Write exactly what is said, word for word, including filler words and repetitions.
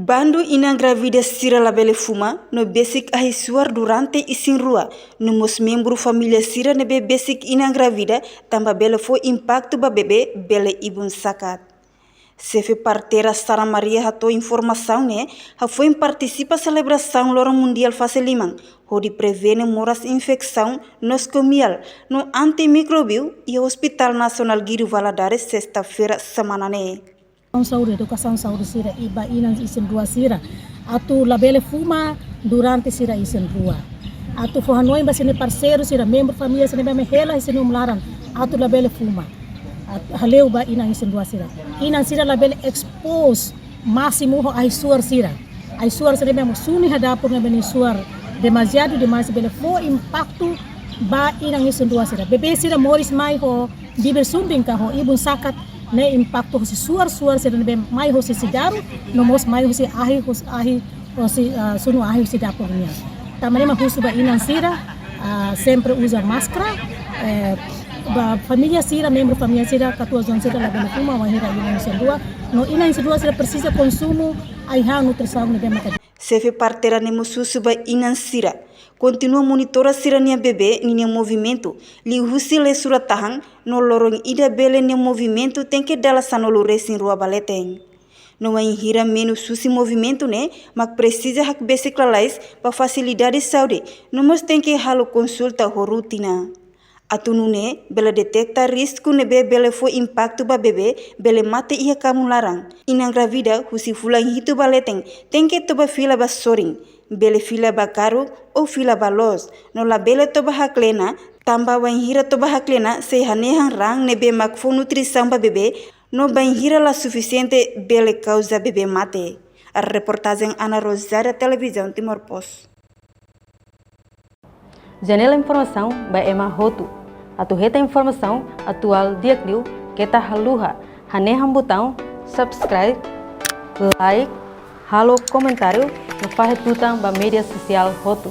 Bandu inan grávida sira labele fuma no besik ahi suar durante isin-rua, no mós membru família sira ne'ebé besik inan grávida, tanba bele fó impaktu ba bebé bele ibun sakat. Xefe parteira Sara Maria hato'o informasaun ne'e hafoin partisipa selebrasaun Loron Mundiál Fase Liman, hodi prevene moras infesaun no eskumial no antimikróbiu iha Hospital Nasionál Guido Valadares, sesta-feira semana ne'e. Saúde, edukasaun saúde sira ba inan isin-rua sira atu labele fuma durante sira isin-rua. Atu fó hanoin ba sira-nia parseiru sira, membru família sira ne'ebé hela isin-rua laran atu labele fuma. Atu hale'u ba inan isin-rua sira. Inan sira labele expose másimu ho ahi suar sira. Ahi suar sira ne'ebé sunu iha dapur ne'ebé nia suar demasiadu demais bele fó impaktu ba inan isin-rua sira. Bebé sira moris mai ho biber sunbin ka ho ibun sakat ne'e impaktu husi suar-suar sira ne'ebé mai husi sigarru, no mós mai husi ahi, husi ahi, husi, ah, sunu ahi husi dapur nian. Tanba ne'e mak husu ba inan sira, ah, sempre uza máskara, eh, ba família sira, membru família sira, katuas-oan sira labele fuma wainhira inan isin-rua, no inan isin-rua sira presiza konsumu ai-han nutrisaun ne'ebé maka. Xefe parteira ne'e mós husu ba inan sira kontinua monitora sira-nia bebé ninia movimentu, liuhusi lee surat-tahan, no loron ida bele nia movimentu tenke dala sanulu-resin-rua ba leten. No wainhira menus husi movimentu ne'e, mak presiza hakbesik lalais ba fasilidade saúde, no mós tenke halo konsulta ho rotina. Atu nune'e bele deteta risku ne'ebé bele fó impaktu ba bebé bele mate iha kamun laran. Inan grávida husi fulan hitu ba leten tenke toba fila ba sorin, bele fila ba karuk ou fila ba loos, no labele toba haklena, tanba wainhira toba haklena sei hanehan raan ne'ebé mak fó nutrisaun ba bebé, no bainhira la sufisiente bele kauza bebé mate. Reportajen Ana Rosária, Televizaun Timor Post. Janela informasaun ba ema hotu. Atu hetan informasaun atuál di'ak liu, keta haluha hanehan butaun subscribe, like, halo komentáriu, no fahe tutan ba média sosiál hotu.